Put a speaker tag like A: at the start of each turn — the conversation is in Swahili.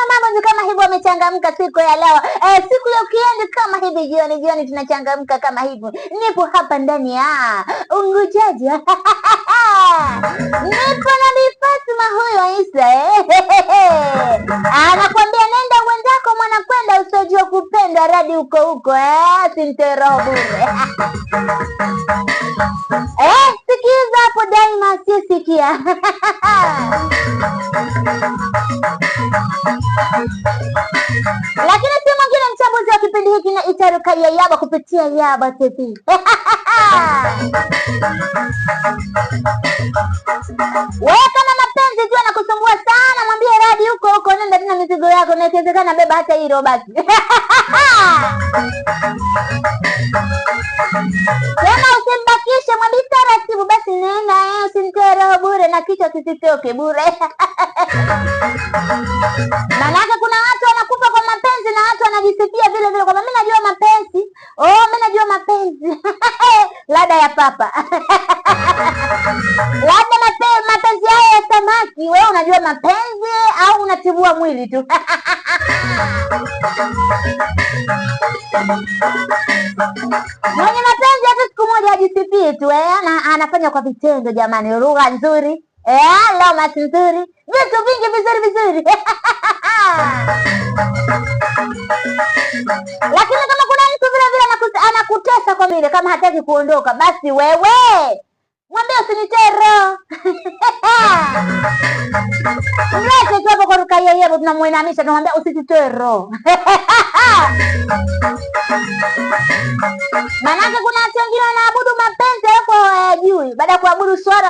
A: Mambo ni kama hivyo, amechangamka siku ya leo siku ya ukiendi kama hivi, jioni jioni tunachangamka kama hivyo. Nipo hapa ndani ya Ungujaja nipo na Bi Fatuma huyo Isa anakwambia nenda mwenzako mwana kwenda, usiojua kupendwa radi huko huko simtoe roho bure. Sikiza hapo daima, sisikia lakini si mwingine mchambuzi wa kipindi hiki na itaruka ya Yaba kupitia Yaba TV. Wewe kama mapenzi tu anakusumbua sana, mwambie radi huko huko, nenda tena mizigo yako, na ikiwezekana beba hata hilo basi. Tena usimbakishe, mwambie taratibu basi, nenda usimtoe roho bure na kichwa kisitoke bure. Maanake kuna watu wanakufa kwa mapenzi na watu wanajisifia vile vile kwamba mimi najua mapenzi. Oh, mimi najua mapenzi. Lada ya papa. Labda mapenzi hayo ya samaki, wewe unajua mapenzi au unatibua mwili tu? Mwenye mapenzi hata siku moja hajisifii tu, anafanya kwa vitendo jamani, lugha nzuri, lomasi nzuri, vitu vingi vizuri vizuri. Lakini kama kuna mtu vile vile anakutesa kwa vile kama hataki kuondoka, basi wewe mwambie usinitoe roho. Mlete tu hapo kwa Rukaiya Yebo, tunamuinamisha, tunamwambia usitutoe roho. Maanake kuna watu wengine wanaabudu mapenzi alafu hawayajui. Baada ya kuabudu swara